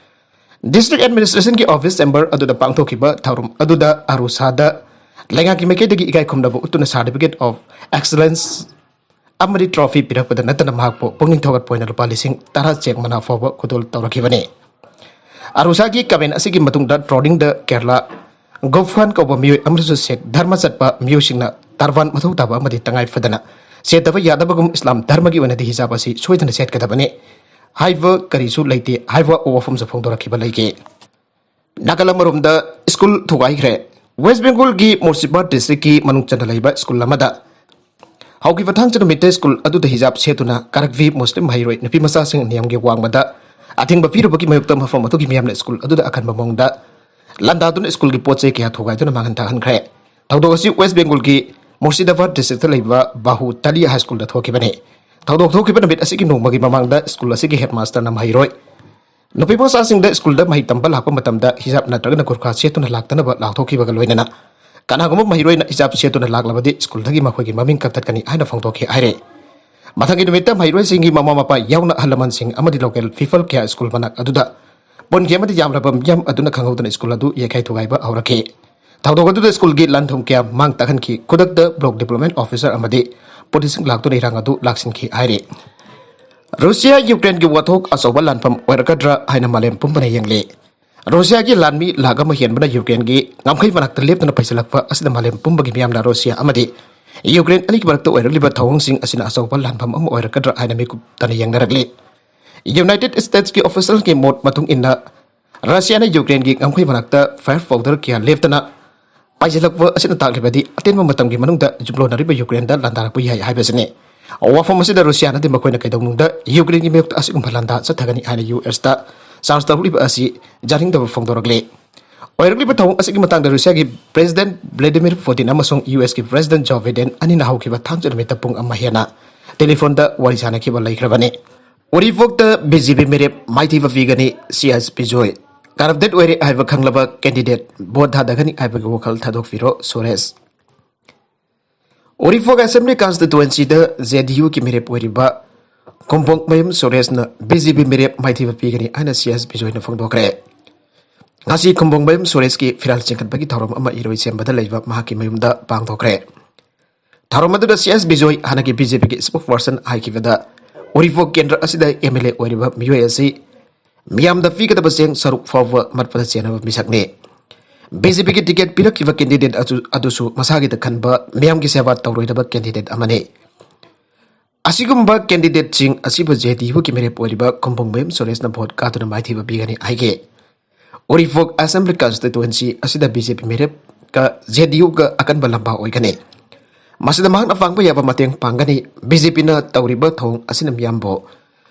District administrationꯒꯤ office chamber ꯑꯗꯨꯗ ꯄꯥꯡꯊꯣꯛꯈꯤꯕ ꯊꯧꯔꯝ ꯑꯗꯨꯗ ꯑꯔꯨꯁꯥꯗ ꯂꯩꯉꯥꯛꯀꯤ ꯃꯥꯏꯀꯩꯗꯒꯤ ꯏꯀꯥꯏ ꯈꯨꯝꯅꯕ ꯎꯠꯇꯨꯅ Certificate of Excellence ꯑꯃꯗꯤ trophy ꯄꯤꯔꯛꯄꯗ ꯅꯠꯇꯅ ꯃꯍꯥꯛꯄꯨ ꯄꯨꯛꯅꯤꯡ ꯊꯧꯒꯠꯄ ꯑꯣꯏꯅ ꯂꯨꯄꯥ ꯂꯤꯁꯤꯡ ꯇꯔꯥ cheque ꯃꯅꯥ ꯐꯥꯎꯕ ꯈꯨꯗꯣꯜ ꯇꯧꯔꯛꯈꯤꯕꯅꯤ꯫ ꯑꯔꯨꯁꯥꯒꯤ comment ꯑꯁꯤꯒꯤ ꯃꯇꯨꯡꯗ trollingꯗ ꯀꯦꯔꯂꯥ ꯒꯣꯐꯥꯟ ꯀꯧꯕ ꯃꯤꯑꯣꯏ ꯑꯃꯁꯨ ꯁꯦꯛ ꯙꯔꯃ ꯆꯠꯄ ꯃꯤꯑꯣꯏꯁꯤꯡꯅ ꯇꯔꯕꯥꯟ ꯃꯊꯧ ꯇꯥꯕ ꯑꯃꯗꯤ ꯇꯉꯥꯏ ꯐꯗꯅ ꯁꯦꯠꯇꯕ ꯌꯥꯗꯕꯒꯨꯝ ꯏꯁꯂꯥꯝ ꯙꯔꯃꯒꯤ ꯑꯣꯏꯅꯗꯤ ꯍꯤꯖꯥꯕ ꯑꯁꯤ ꯁꯣꯏꯗꯅ ꯁꯦꯠꯀꯗꯕꯅꯤ ꯍꯥꯏꯕ ꯀꯔꯤꯁꯨ ꯂꯩꯇꯦ ꯍꯥꯏꯕ ꯋꯥꯐꯝꯁꯨ ꯐꯣꯡꯗꯣꯔꯛꯈꯤꯕ ꯂꯩꯈꯤ꯫ ꯅꯥꯀꯜ ꯑꯃꯔꯣꯝꯗ ꯁ꯭ꯀꯨꯜ ꯊꯨꯒꯥꯏꯈ꯭ꯔꯦ꯫ West Bengalꯒꯤ ꯃꯨꯔꯁꯤꯗꯥꯕꯥꯗ districtꯀꯤ ꯃꯅꯨꯡ ꯆꯟꯅ ꯂꯩꯕ ꯁ꯭ꯀꯨꯜ ꯑꯃꯗ ꯍꯧꯈꯤꯕ ꯊꯥꯡꯖ ꯅꯨꯃꯤꯠꯇ ꯁ꯭ꯀꯨꯜ ꯑꯗꯨꯗ ꯍꯤꯖꯥꯕ ꯁꯦꯠꯇꯨꯅ ꯀꯥꯔꯛꯚꯤ ꯃꯨꯁꯂꯤꯝ ꯃꯍꯩꯔꯣꯏ ꯅꯨꯄꯤ ꯃꯆꯥꯁꯤꯡ ꯅꯤꯌꯝꯒꯤ ꯋꯥꯡꯃꯗ ꯑꯊꯤꯡꯕ ꯄꯤꯔꯨꯕꯒꯤ ꯃꯥꯌꯣꯛꯇ ꯃꯐꯝ ꯑꯗꯨꯒꯤ ꯃꯤꯌꯥꯝꯅ ꯁ꯭ꯀꯨꯜ ꯑꯗꯨꯗ ꯑꯀꯟꯕ ꯃꯑꯣꯡꯗ ꯂꯥꯟꯗꯥꯗꯨꯅ ꯁ꯭ꯀꯨꯜꯒꯤ ꯄꯣꯠ ꯆꯩ ꯀꯌꯥ ꯊꯨꯒꯥꯏꯗꯨꯅ ꯃꯥꯡꯍꯟ ꯇꯥꯛꯍꯟꯈ꯭ꯔꯦ꯫ ꯊꯧꯗꯣꯛ ꯑꯁꯤ West Bengalꯒꯤ ꯃꯨꯔꯁꯤꯗꯥꯕꯥꯗ districtꯇ ꯂꯩꯕ ꯕꯥꯍꯨ ꯇꯥꯂꯤ High Schoolꯗ ꯊꯣꯛꯈꯤꯕꯅꯤ꯫ ꯊꯧꯗꯣꯛ ꯊꯣꯛꯈꯤꯕ ꯅꯨꯃꯤꯠ ꯑꯁꯤꯒꯤ ꯅꯣꯡꯃꯒꯤ ꯃꯃꯥꯡꯗ ꯁ꯭ꯀꯨꯜ ꯑꯁꯤꯒꯤ headmasterꯅ ꯃꯍꯩꯔꯣꯏ ꯅꯨꯄꯤ ꯃꯆꯥꯁꯤꯡꯗ ꯁ꯭ꯀꯨꯜꯗ ꯃꯍꯩ ꯇꯝꯕ ꯂꯥꯛꯄ ꯃꯇꯝꯗ ꯍꯤꯖꯥꯕ ꯅꯠꯇ꯭ꯔꯒꯅ ꯒꯨꯔꯈꯥ ꯁꯦꯠꯇꯨꯅ ꯂꯥꯛꯇꯅꯕ ꯂꯥꯎꯊꯣꯛꯈꯤꯕꯒ ꯂꯣꯏꯅꯅ ꯀꯅꯥꯒꯨꯝꯕ ꯃꯍꯩꯔꯣꯏꯅ ꯍꯤꯖꯥꯕ ꯁꯦꯠꯇꯨꯅ ꯂꯥꯛꯂꯕꯗꯤ ꯁ꯭ꯀꯨꯜꯗꯒꯤ ꯃꯈꯣꯏꯒꯤ ꯃꯃꯤꯡ ꯀꯛꯊꯠꯀꯅꯤ ꯍꯥꯏꯅ ꯐꯣꯡꯗꯣꯛꯈꯤ ꯍꯥꯏꯔꯦ꯫ ꯃꯊꯪꯒꯤ ꯅꯨꯃꯤꯠꯇ ꯃꯍꯩꯔꯣꯏꯁꯤꯡꯒꯤ ꯃꯃꯥ ꯃꯄꯥ ꯌꯥꯎꯅ ꯑꯍꯜ ꯂꯃꯟꯁꯤꯡ ꯑꯃꯗꯤ local people ꯀꯌꯥ ꯁ꯭ꯀꯨꯜ ꯃꯅꯥꯛ ꯑꯗꯨꯗ ꯄꯨꯟꯈꯤ ꯑꯃꯗꯤ ꯌꯥꯝꯂꯕ ꯃꯤꯌꯥꯝ ꯑꯗꯨꯅ ꯈꯪꯍꯧꯗꯅ ꯁ꯭ꯀꯨꯜ ꯑꯗꯨ ꯌꯩꯈꯥꯏ ꯊꯨꯒꯥꯏꯕ ꯍꯧꯔꯛꯈꯤ꯫ ꯊꯧꯗꯣꯛ ꯑꯗꯨꯗ ꯁ꯭ꯀꯨꯜꯒꯤ ꯂꯟ ꯊꯨꯝ ꯀꯌꯥ ꯃꯥꯡ ꯇꯥꯛꯍꯟꯈꯤ꯫ ꯈꯨꯗꯛꯇ block development officer ꯑꯃꯗꯤ ꯄꯨꯂꯤꯁꯁꯤꯡ ꯂꯥꯛꯇꯨꯅ ꯏꯔꯥꯡ ꯑꯗꯨ ꯂꯥꯛꯁꯤꯟꯈꯤ ꯍꯥꯏꯔꯤ꯫ ꯔꯨꯁꯤꯌꯥ ꯌꯨꯀ꯭ꯔꯦꯟꯒꯤ ꯋꯥꯊꯣꯛ ꯑꯆꯧꯕ ꯂꯥꯟꯐꯝ ꯑꯣꯏꯔꯛꯀꯗ꯭ꯔꯥ ꯍꯥꯏꯅ ꯃꯥꯂꯦꯝ ꯄꯨꯝꯕꯅ ꯌꯦꯡꯂꯤ꯫ ꯔꯨꯁꯤꯌꯥꯒꯤ ꯂꯥꯟꯃꯤ ꯂꯥꯈ ꯑꯃ ꯍꯦꯟꯕꯅ ꯌꯨꯀ꯭ꯔꯦꯟꯒꯤ ꯉꯝꯈꯩ ꯃꯅꯥꯛꯇ ꯂꯦꯞꯇꯅ ꯄꯩꯁꯤꯜꯂꯛꯄ ꯑꯁꯤꯗ ꯃꯥꯂꯦꯝ ꯄꯨꯝꯕꯒꯤ ꯃꯤꯌꯥꯝꯅ ꯔꯨꯁꯤꯌꯥ ꯑꯃꯗꯤ ꯌꯨꯀ꯭ꯔꯦꯟ ꯑꯅꯤꯒꯤ ꯃꯔꯛꯇ ꯑꯣꯏꯔꯛꯂꯤꯕ ꯊꯧꯑꯣꯡꯁꯤꯡ ꯑꯁꯤꯅ ꯑꯆꯧꯕ ꯂꯥꯟꯐꯝ ꯑꯃ ꯑꯣꯏꯔꯛꯀꯗ꯭ꯔꯥ ꯍꯥꯏꯅ ꯃꯤꯀꯨꯞꯇꯅ ꯌꯦꯡꯅꯔꯛꯂꯤ꯫ ꯌꯨꯅꯥꯏꯇꯦꯗ ꯁ꯭ꯇꯦꯠꯁꯀꯤ ꯑꯣꯐꯤꯁꯤꯌꯦꯜꯒꯤ ꯃꯣꯠ ꯃꯇꯨꯡ ꯏꯟꯅ, ꯔꯁꯤꯌꯥꯅ ꯌꯨꯀ꯭ꯔꯦꯟꯒꯤ ꯉꯝꯈꯩ ꯃꯅꯥꯛꯇ ꯐꯥꯌꯔ ꯄꯥꯎꯗꯔ ꯀꯌꯥ ꯂꯦꯞꯇꯅ ꯄꯥꯏꯁꯤꯜꯂꯛꯄ ꯑꯁꯤꯅ ꯇꯥꯛꯂꯤꯕꯗꯤ ꯑꯇꯦꯟꯕ ꯃꯇꯝꯒꯤ ꯃꯅꯨꯡꯗ ꯌꯨꯀ꯭ꯔꯦꯟꯅ ꯂꯥꯟꯗꯥꯔꯛꯄ ꯌꯥꯏ ꯍꯥꯏꯕꯁꯤꯅꯤ꯫ ꯋꯥꯐꯝ ꯑꯁꯤꯗ ꯔꯨꯁꯤꯌꯥꯅꯗꯤ ꯃꯈꯣꯏꯅ ꯀꯩꯗꯧꯅꯨꯡꯗ ꯌꯨꯀ꯭ꯔꯦꯟꯒꯤ ꯃꯥꯌꯣꯛꯇ ꯑꯁꯤꯒꯨꯝꯕ ꯂꯥꯟꯗꯥ ꯆꯠꯊꯒꯅꯤ ꯍꯥꯏꯅ ꯌꯨ ꯑꯦꯁꯇ ꯆꯥꯔꯖ ꯇꯧꯔꯛꯂꯤꯕ ꯑꯁꯤ ꯌꯥꯅꯤꯡꯗꯕ ꯐꯣꯡꯗꯣꯔꯛꯂꯤ꯫ ꯑꯣꯏꯔꯛꯂꯤꯕ ꯊꯧꯑꯣꯡ ꯑꯁꯤꯒꯤ ꯃꯇꯥꯡꯗ ꯔꯨꯁꯤꯌꯥꯒꯤ ꯄ꯭ꯔꯦꯁꯤꯗꯦꯟꯠ ꯚ꯭ꯂꯥꯗꯤꯃꯤꯔ ꯄꯨꯇꯤꯟ ꯑꯃꯁꯨꯡ ꯌꯨ ꯑꯦꯁꯀꯤ ꯄ꯭ꯔꯦꯁꯤꯗꯦꯟꯠ ꯖꯣ ꯕꯥꯏꯗꯦꯟ ꯑꯅꯤꯅ ꯍꯧꯈꯤꯕ ꯊꯥꯡꯖ ꯅꯨꯃꯤꯠꯇ ꯄꯨꯡ ꯑꯃ ꯍꯦꯟꯅ ꯇꯦꯂꯤꯐꯣꯟꯗ ꯋꯥꯔꯤ ꯁꯥꯅꯈꯤꯕ ꯂꯩꯈ꯭ꯔꯕꯅꯤ꯫ ꯎꯔꯤꯄꯣꯛꯇ ꯕꯤ ꯖꯦ ꯄꯤ ꯃꯤꯔꯦꯞ ꯃꯥꯏꯊꯤꯕ ꯄꯤꯒꯅꯤ, ꯁꯤ ꯑꯦꯁ ꯕꯤꯖꯣꯏ꯫ ꯀꯔꯞꯇꯦꯗ ꯑꯣꯏꯔꯦ ꯍꯥꯏꯕ ꯈꯪꯂꯕ ꯀꯦꯟꯗꯤꯗꯦꯠ ꯚꯣꯠ ꯊꯥꯗꯒꯅꯤ ꯍꯥꯏꯕꯒꯤ ꯋꯥꯈꯜ ꯊꯥꯗꯣꯛꯄꯤꯔꯣ, ꯁꯨꯔꯦꯁ꯫ ꯎꯔꯤꯄꯣꯛ ꯑꯦꯁꯦꯝꯕ꯭ꯂꯤ ꯀꯟꯁꯇꯤꯇꯨꯋꯦꯟꯁꯤꯗ ꯖꯦ ꯗꯤ ꯌꯨꯒꯤ ꯃꯤꯔꯦꯞ ꯑꯣꯏꯔꯤꯕ ꯈꯣꯡꯕꯣꯡꯃꯌꯨꯝ ꯁꯨꯔꯦꯁꯅ ꯕꯤ ꯖꯦ ꯄꯤ ꯃꯤꯔꯦꯞ ꯃꯥꯏꯊꯤꯕ ꯄꯤꯒꯅꯤ ꯍꯥꯏꯅ ꯁꯤ ꯑꯦꯁ ꯕꯤꯖꯣꯏꯅ ꯐꯣꯡꯗꯣꯛꯈ꯭ꯔꯦ꯫ ꯉꯁꯤ ꯈꯣꯡꯕꯣꯡꯃꯌꯨꯝ ꯁꯨꯔꯦꯁꯀꯤ ꯐꯤꯔꯥꯜ ꯆꯤꯡꯈꯠꯄꯒꯤ ꯊꯧꯔꯝ ꯑꯃ ꯏꯔꯣꯏꯁꯦꯝꯕꯗ ꯂꯩꯕ ꯃꯍꯥꯛꯀꯤ ꯃꯌꯨꯝꯗ ꯄꯥꯡꯊꯣꯛꯈ꯭ꯔꯦ꯫ ꯊꯧꯔꯝ ꯑꯗꯨꯗ ꯁꯤ ꯑꯦꯁ ꯕꯤꯖꯣꯏ, ꯍꯥꯟꯅꯒꯤ ꯕꯤ ꯖꯦ ꯄꯤꯒꯤ ꯁ꯭ꯄꯣꯛꯁꯄꯔꯁꯟ ꯍꯥꯏꯈꯤꯕꯗ, ꯎꯔꯤꯄꯣꯛ ꯀꯦꯟꯗ꯭ꯔ ꯑꯁꯤꯗ ꯑꯦꯝ ꯑꯦꯜ ꯑꯦ ꯑꯣꯏꯔꯤꯕ ꯃꯤꯑꯣꯏ ꯑꯁꯤ ꯃꯤꯌꯥꯝꯗ ꯄꯤꯒꯗꯕ ꯆꯦꯡ ꯁꯔꯨꯛ ꯐꯥꯎꯕ ꯃꯠꯄꯗ ꯆꯦꯟꯅꯕ ꯃꯤꯁꯛꯅꯤ꯫ ꯕꯤ ꯖꯦ ꯄꯤꯒꯤ ꯇꯤꯀꯦꯠ ꯄꯤꯔꯛꯈꯤꯕ ꯀꯦꯟꯗꯤꯗꯦꯠ ꯑꯗꯨ, ꯑꯗꯨꯁꯨ ꯃꯁꯥꯒꯤꯗ ꯈꯟꯕ, ꯃꯤꯌꯥꯝꯒꯤ ꯁꯦꯕꯥ ꯇꯧꯔꯣꯏꯗꯕ ꯀꯦꯟꯗꯤꯗꯦꯠ ꯑꯃꯅꯤ꯫ ꯑꯁꯤꯒꯨꯝꯕ ꯀꯦꯟꯗꯤꯗꯦꯠꯁꯤꯡ ꯑꯁꯤꯕꯨ ꯖꯦ ꯗꯤ ꯌꯨꯒꯤ ꯃꯤꯔꯦꯞ ꯑꯣꯏꯔꯤꯕ ꯈꯣꯡꯕꯣꯡꯃꯌꯨꯝ ꯁꯨꯔꯦꯁꯅ ꯚꯣꯠ ꯀꯥꯗꯨꯅ ꯃꯥꯏꯊꯤꯕ ꯄꯤꯒꯅꯤ ꯍꯥꯏꯈꯤ꯫ ꯎꯔꯤꯄꯣꯛ ꯑꯦꯁꯦꯝꯕ꯭ꯂꯤ ꯀꯟꯁꯇꯤꯇꯨꯋꯦꯟꯁꯤ ꯑꯁꯤꯗ ꯕꯤ ꯖꯦ ꯄꯤ ꯃꯤꯔꯦꯞꯀ ꯖꯦ ꯗꯤ ꯌꯨꯒ ꯑꯀꯟꯕ ꯂꯝꯕꯥ ꯑꯣꯏꯒꯅꯤ꯫ ꯃꯁꯤꯗ ꯃꯍꯥꯛꯅ ꯄꯥꯡꯕ ꯌꯥꯕ ꯃꯇꯦꯡ ꯄꯥꯡꯒꯅꯤ꯫ ꯕꯤ ꯖꯦ ꯄꯤꯅ ꯇꯧꯔꯤꯕ ꯊꯧꯑꯣꯡ ꯑꯁꯤꯅ ꯃꯤꯌꯥꯝꯕꯨ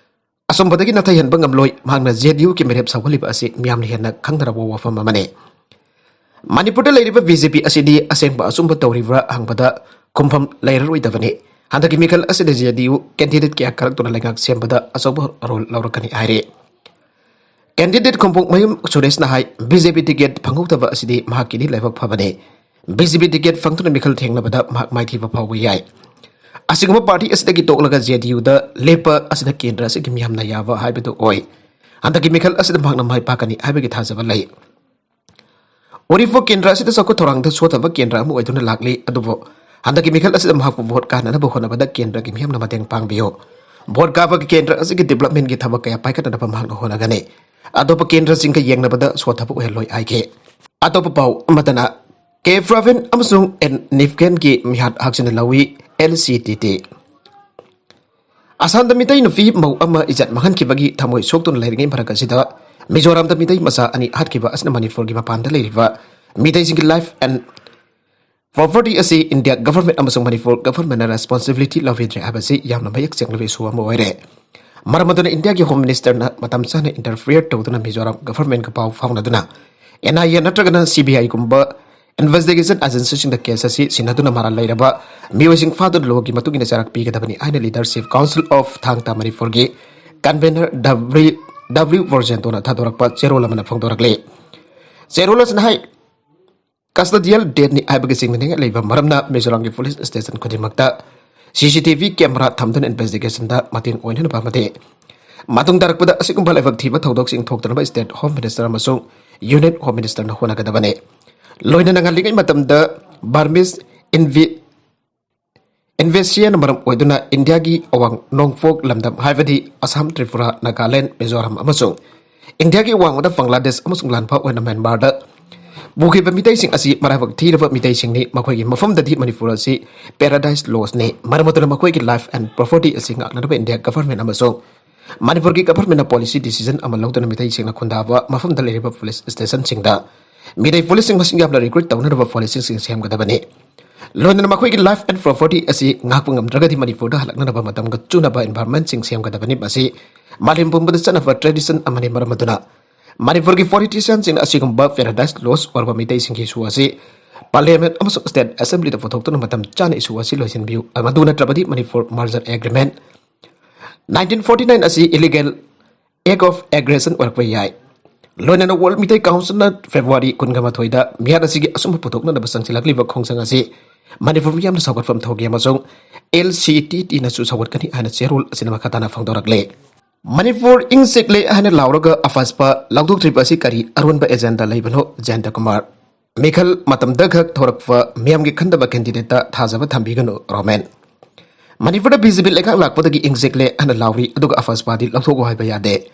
ꯑꯆꯨꯝꯕꯗꯒꯤ ꯅꯥꯊꯩꯍꯟꯕ ꯉꯝꯂꯣꯏ꯫ ꯃꯍꯥꯛꯅ ꯖꯦ ꯗꯤ ꯌꯨꯒꯤ ꯃꯤꯔꯦꯞ ꯁꯧꯒꯠꯂꯤꯕ ꯑꯁꯤ ꯃꯤꯌꯥꯝꯅ ꯍꯦꯟꯅ ꯈꯪꯅꯔꯕ ꯋꯥꯐꯝ ꯑꯃꯅꯤ꯫ ꯃꯅꯤꯄꯨꯔꯗ ꯂꯩꯔꯤꯕ ꯕꯤ ꯖꯦ ꯄꯤ ꯑꯁꯤꯗꯤ ꯑꯁꯦꯡꯕ ꯑꯆꯨꯝꯕ ꯇꯧꯔꯤꯕ꯭ꯔꯥ ꯍꯪꯕꯗ ꯈꯨꯝꯐꯝ ꯂꯩꯔꯔꯣꯏꯗꯕꯅꯤ꯫ ꯍꯟꯗꯛꯀꯤ ꯃꯤꯈꯜ ꯑꯁꯤꯗ ꯖꯦ ꯗꯤ ꯌꯨ ꯀꯦꯟꯗꯤꯗꯦꯠ ꯀꯌꯥ ꯀꯔꯛꯇꯨꯅ ꯂꯩꯉꯥꯛ ꯁꯦꯝꯕꯗ ꯑꯆꯧꯕ ꯔꯣꯜ ꯂꯧꯔꯛꯀꯅꯤ ꯍꯥꯏꯔꯤ꯫ ꯀꯦꯟꯗꯤꯗꯦꯠ ꯈꯣꯡꯕꯣꯡꯃꯌꯨꯝ ꯁꯨꯔꯦꯁꯅ ꯍꯥꯏ, ꯕꯤ ꯖꯦ ꯄꯤ ꯇꯤꯀꯦꯠ ꯐꯪꯍꯧꯗꯕ ꯑꯁꯤꯗꯤ ꯃꯍꯥꯛꯀꯤꯗꯤ ꯂꯥꯏꯕꯛ ꯐꯕꯅꯤ꯫ ꯕꯤ ꯖꯦ ꯄꯤ ꯇꯤꯀꯦꯠ ꯐꯪꯗꯨꯅ ꯃꯤꯈꯜ ꯊꯦꯡꯅꯕꯗ ꯃꯍꯥꯛ ꯃꯥꯏꯊꯤꯕ ꯐꯥꯎꯕ ꯌꯥꯏ꯫ ꯑꯁꯤꯒꯨꯝꯕ ꯄꯥꯔꯇꯤ ꯑꯁꯤꯗꯒꯤ ꯇꯣꯛꯂꯒ ꯖꯦ ꯗꯤ ꯌꯨꯗ ꯂꯦꯞꯄ ꯑꯁꯤꯅ ꯀꯦꯟꯗ꯭ꯔ ꯑꯁꯤꯒꯤ ꯃꯤꯌꯥꯝꯅ ꯌꯥꯕ ꯍꯥꯏꯕꯗꯨ ꯑꯣꯏ꯫ ꯍꯟꯗꯛꯀꯤ ꯃꯤꯈꯜ ꯑꯁꯤꯗ ꯃꯍꯥꯛꯅ ꯃꯥꯏ ꯄꯥꯛꯀꯅꯤ ꯍꯥꯏꯕꯒꯤ ꯊꯥꯖꯕ ꯂꯩ꯫ ꯎꯔꯤꯄꯣꯛ ꯀꯦꯟꯗ꯭ꯔ ꯑꯁꯤꯗ ꯆꯥꯎꯈꯠ ꯊꯧꯔꯥꯡꯗ ꯁꯣꯠꯊꯕ ꯀꯦꯟꯗ꯭ꯔ ꯑꯃ ꯑꯣꯏꯗꯨꯅ ꯂꯥꯛꯂꯤ, ꯑꯗꯨꯕꯨ ꯍꯟꯗꯛꯀꯤ ꯃꯤꯈꯜ ꯑꯁꯤꯗ ꯃꯍꯥꯛꯄꯨ ꯚꯣꯠ ꯀꯥꯅꯅꯕ ꯍꯣꯠꯅꯕꯗ ꯀꯦꯟꯗ꯭ꯔꯒꯤ ꯃꯤꯌꯥꯝꯅ ꯃꯇꯦꯡ ꯄꯥꯡꯕꯤꯌꯨ꯫ ꯚꯣꯠ ꯀꯥꯕꯒꯤ ꯀꯦꯟꯗ꯭ꯔ ꯑꯁꯤꯒꯤ ꯗꯤꯕ꯭ꯂꯞꯃꯦꯟꯒꯤ ꯊꯕꯛ ꯀꯌꯥ ꯄꯥꯏꯈꯠꯅꯅꯕ ꯃꯍꯥꯛꯅ ꯍꯣꯠꯅꯒꯅꯤ꯫ ꯑꯇꯣꯞꯄ ꯀꯦꯟꯗ꯭ꯔꯁꯤꯡꯒ ꯌꯦꯡꯅꯕꯗ ꯁꯣꯊꯕ ꯑꯣꯏꯍꯜꯂꯣꯏ ꯍꯥꯏꯈꯤ꯫ ꯑꯇꯣꯞꯄ ꯄꯥꯎ ꯑꯃꯗꯅ, ꯀꯦ ꯄ꯭ꯔꯕꯤꯟ ꯑꯃꯁꯨꯡ ꯑꯦꯟ ꯅꯤꯐꯀꯦꯟꯒꯤ ꯃꯤꯍꯥꯠ ꯍꯛꯆꯤꯟꯅ ꯂꯧꯏ꯫ L C T T. ꯑꯁꯥꯝꯗ Meitei ꯅꯨꯄꯤ ꯃꯧ ꯑꯃ ꯏꯖꯠ ꯃꯥꯡꯍꯟꯈꯤꯕꯒꯤ ꯊꯃꯣꯏ ꯁꯣꯛꯇꯨꯅ ꯂꯩꯔꯤꯉꯩ ꯃꯔꯛ ꯑꯁꯤꯗ, ꯃꯤꯖꯣꯔꯥꯝꯗ ꯃꯤꯇꯩ ꯃꯆꯥ ꯑꯅꯤ ꯍꯥꯠꯈꯤꯕ ꯑꯁꯤꯅ ꯃꯅꯤꯄꯨꯔꯒꯤ ꯃꯄꯥꯟꯗ ꯂꯩꯔꯤꯕ ꯃꯤꯇꯩꯁꯤꯡꯒꯤ life and property ꯑꯁꯤ ꯏꯟꯗꯤꯌꯥ ꯒꯚꯔꯟꯃꯦꯟꯠ ꯑꯃꯁꯨꯡ ꯃꯅꯤꯄꯨꯔ ꯒꯚꯔꯟꯃꯦꯟꯠꯅ responsibility ꯂꯧꯕꯤꯗ꯭ꯔꯦ ꯍꯥꯏꯕꯁꯤ ꯌꯥꯝꯅ ꯃꯌꯦꯛ ꯁꯦꯡꯂꯕ issue ꯑꯃ ꯑꯣꯏꯔꯦ꯫ ꯃꯔꯝ ꯑꯗꯨꯅ ꯏꯟꯗꯤꯌꯥꯒꯤ ꯍꯣꯝ ꯃꯤꯅꯤꯁꯇꯔꯅ ꯃꯇꯝ ꯆꯥꯅ interfere ꯇꯧꯗꯨꯅ ꯃꯤꯖꯣꯔꯥꯝ ꯒꯚꯔꯟꯃꯦꯟꯠꯀ ꯄꯥꯎ ꯐꯥꯎꯅꯗꯨꯅ N I A ꯅꯠꯇ꯭ꯔꯒꯅ C B I ꯒꯨꯝꯕ investigation agencyꯁꯤꯡꯗ case ꯑꯁꯤ ꯁꯤꯟꯅꯗꯨꯅ ꯃꯔꯥꯜ ꯂꯩꯔꯕ ꯃꯤꯑꯣꯏꯁꯤꯡ ꯐꯥꯗꯨꯅ ꯂꯣꯒꯤ ꯃꯇꯨꯡ ꯏꯟꯅ ꯆꯩꯔꯥꯛ ꯄꯤꯒꯗꯕꯅꯤ ꯍꯥꯏꯅ Leadership Council of ꯊꯥꯡ ꯇꯥ ꯃꯅꯤꯄꯨꯔꯒꯤ convener W W ꯕ꯭ꯔꯣꯖꯦꯟꯇꯣꯅ ꯊꯥꯗꯣꯔꯛꯄ ꯆꯦꯔꯣꯜ ꯑꯃꯅ ꯐꯣꯡꯗꯣꯔꯛꯂꯤ꯫ ꯆꯦꯔꯣꯜ ꯑꯁꯤꯅ ꯍꯥꯏ, custodial deathꯅꯤ ꯍꯥꯏꯕꯒꯤ ꯆꯤꯡꯅꯅꯤꯡꯉꯥꯏ ꯂꯩꯕ ꯃꯔꯝꯅ ꯃꯤꯖꯣꯔꯥꯝꯒꯤ ꯄꯨꯂꯤꯁ ꯁ꯭ꯇꯦꯁꯟ ꯈꯨꯗꯤꯡꯃꯛꯇ C C T V camera ꯊꯝꯗꯨꯅ investigationꯗ ꯃꯇꯦꯡ ꯑꯣꯏꯅꯅꯕ ꯑꯃꯗꯤ ꯃꯇꯨꯡ ꯇꯥꯔꯛꯄꯗ ꯑꯁꯤꯒꯨꯝꯕ ꯂꯥꯏꯕꯛ ꯊꯤꯕ ꯊꯧꯗꯣꯛꯁꯤꯡ ꯊꯣꯛꯇꯅꯕ state home minister ꯑꯃꯁꯨꯡ union home ministerꯅ ꯍꯣꯠꯅꯒꯗꯕꯅꯤ꯫ ꯂꯣꯏꯅꯅ ꯉꯜꯂꯤꯉꯩ ꯃꯇꯝꯗ Burmese invi-, invasionꯅ ꯃꯔꯝ ꯑꯣꯏꯗꯨꯅ ꯏꯟꯗꯤꯌꯥꯒꯤ ꯑꯋꯥꯡ ꯅꯣꯡꯄꯣꯛ ꯂꯝꯗꯝ ꯍꯥꯏꯕꯗꯤ ꯑꯁꯥꯝ, ꯇ꯭ꯔꯤꯄꯨꯔꯥ, ꯅꯥꯒꯥꯂꯦꯟ, ꯃꯤꯖꯣꯔꯥꯝ ꯑꯃꯁꯨꯡ ꯏꯟꯗꯤꯌꯥꯒꯤ ꯋꯥꯡꯃꯗ ꯕꯪꯒ꯭ꯂꯥꯗꯦꯁ ꯑꯃꯁꯨꯡ ꯂꯥꯟꯐꯥ ꯑꯣꯏꯅ ꯃ꯭ꯌꯥꯟꯃꯥꯔꯗ ꯄꯨꯈꯤꯕ ꯃꯤꯇꯩꯁꯤꯡ ꯑꯁꯤ ꯃꯔꯥꯏꯕꯛ ꯊꯤꯔꯕ ꯃꯤꯇꯩꯁꯤꯡꯅꯤ꯫ ꯃꯈꯣꯏꯒꯤ ꯃꯐꯝꯗꯗꯤ ꯃꯅꯤꯄꯨꯔ ꯑꯁꯤ paradise lostꯅꯤ꯫ ꯃꯔꯝ ꯑꯗꯨꯅ ꯃꯈꯣꯏꯒꯤ life and property ꯑꯁꯤ ꯉꯥꯛꯅꯅꯕ ꯏꯟꯗꯤꯌꯥ ꯒꯚꯔꯟꯃꯦꯟꯠ ꯑꯃꯁꯨꯡ ꯃꯅꯤꯄꯨꯔꯒꯤ ꯒꯚꯔꯟꯃꯦꯟꯠꯅ policy decision ꯑꯃ ꯂꯧꯗꯨꯅ ꯃꯤꯇꯩꯁꯤꯡꯅ ꯈꯨꯟꯗꯥꯕ ꯃꯐꯝꯗ ꯂꯩꯔꯤꯕ ꯄꯨꯂꯤꯁ ꯁ꯭ꯇꯦꯁꯟꯁꯤꯡꯗ ꯃꯤꯇꯩ ꯄꯨꯂꯤꯁꯁꯤꯡ ꯃꯁꯤꯡ ꯌꯥꯝꯅ recruit ꯇꯧꯅꯅꯕ policyꯁꯤꯡ ꯁꯦꯝꯒꯗꯕꯅꯤ꯫ ꯂꯣꯏꯅꯅ ꯃꯈꯣꯏꯒꯤ life and property ꯑꯁꯤ ꯉꯥꯛꯄ ꯉꯝꯗ꯭ꯔꯒꯗꯤ ꯃꯅꯤꯄꯨꯔꯗ ꯍꯜꯂꯛꯅꯅꯕ ꯃꯇꯝꯒ ꯆꯨꯅꯕ environmentꯁꯤꯡ ꯁꯦꯝꯒꯗꯕꯅꯤ꯫ ꯃꯁꯤ ꯃꯥꯂꯦꯝ ꯄꯨꯝꯕꯗ ꯆꯠꯅꯕ tradition ꯑꯃꯅꯤ꯫ ꯃꯔꯝ ꯑꯗꯨꯅ ꯃꯅꯤꯄꯨꯔꯒꯤ politicianꯁꯤꯡꯅ ꯑꯁꯤꯒꯨꯝꯕ paradise lost ꯑꯣꯏꯔꯕ ꯃꯤꯇꯩꯁꯤꯡꯒꯤ issue ꯑꯁꯤ parliament ꯑꯃꯁꯨꯡ state assemblyꯗ ꯄꯨꯊꯣꯛꯇꯨꯅ ꯃꯇꯝ ꯆꯥꯅ issue ꯑꯁꯤ ꯂꯣꯏꯁꯤꯟꯕꯤꯌꯨ꯫ ꯃꯗꯨ ꯅꯠꯇ꯭ꯔꯕꯗꯤ Manipur merger agreement nineteen forty nine ꯑꯁꯤ illegal act of aggression ꯑꯣꯏꯔꯛꯄ ꯌꯥꯏ꯫ ꯂꯣꯏꯅꯅ World ꯃꯤꯇꯩ Councilꯅ February ꯀꯨꯟꯒ ꯃꯥꯊꯣꯏꯗ ꯃꯤꯍꯥꯠ ꯑꯁꯤꯒꯤ ꯑꯆꯨꯝꯕ ꯄꯨꯊꯣꯛꯅꯅꯕ ꯆꯪꯁꯤꯜꯂꯛꯂꯤꯕ ꯈꯣꯡꯖꯪ ꯑꯁꯤ ꯃꯅꯤꯄꯨꯔ ꯃꯤꯌꯥꯝꯅ ꯁꯧꯒꯠꯐꯝ ꯊꯣꯛꯏ ꯑꯃꯁꯨꯡ L C T Tꯅꯁꯨ ꯁꯧꯒꯠꯀꯅꯤ ꯍꯥꯏꯅ ꯆꯦꯔꯣꯜ ꯑꯁꯤꯅ ꯃꯈꯥ ꯇꯥꯅ ꯐꯣꯡꯗꯣꯔꯛꯂꯤ꯫ ꯃꯅꯤꯄꯨꯔ ꯏꯪ ꯆꯤꯛꯂꯦ ꯍꯥꯏꯅ ꯂꯥꯎꯔꯒ ꯑꯐꯥꯁꯄꯥ ꯂꯥꯎꯊꯣꯛꯇ꯭ꯔꯤꯕ ꯑꯁꯤ ꯀꯔꯤ ꯑꯔꯣꯟꯕ agenda ꯂꯩꯕꯅꯣ? ꯖꯌꯟꯇ ꯀꯨꯃꯥꯔ꯫ ꯃꯤꯈꯜ ꯃꯇꯝꯗ ꯈꯛ ꯊꯣꯔꯛꯄ ꯃꯤꯌꯥꯝꯒꯤ ꯈꯟꯗꯕ candidateꯇ ꯊꯥꯖꯕ ꯊꯝꯕꯤꯒꯅꯨ, ꯔꯣꯃꯦꯟ꯫ ꯃꯅꯤꯄꯨꯔꯗ ꯕꯤ ꯖꯦ ꯄꯤ ꯂꯩꯉꯥꯛ ꯂꯥꯛꯄꯗꯒꯤ ꯏꯪ ꯆꯤꯛꯂꯦ ꯍꯥꯏꯅ ꯂꯥꯎꯔꯤ, ꯑꯗꯨꯒ ꯑꯐꯁꯄꯥꯗꯤ ꯂꯧꯊꯣꯛꯎ ꯍꯥꯏꯕ ꯌꯥꯗꯦ꯫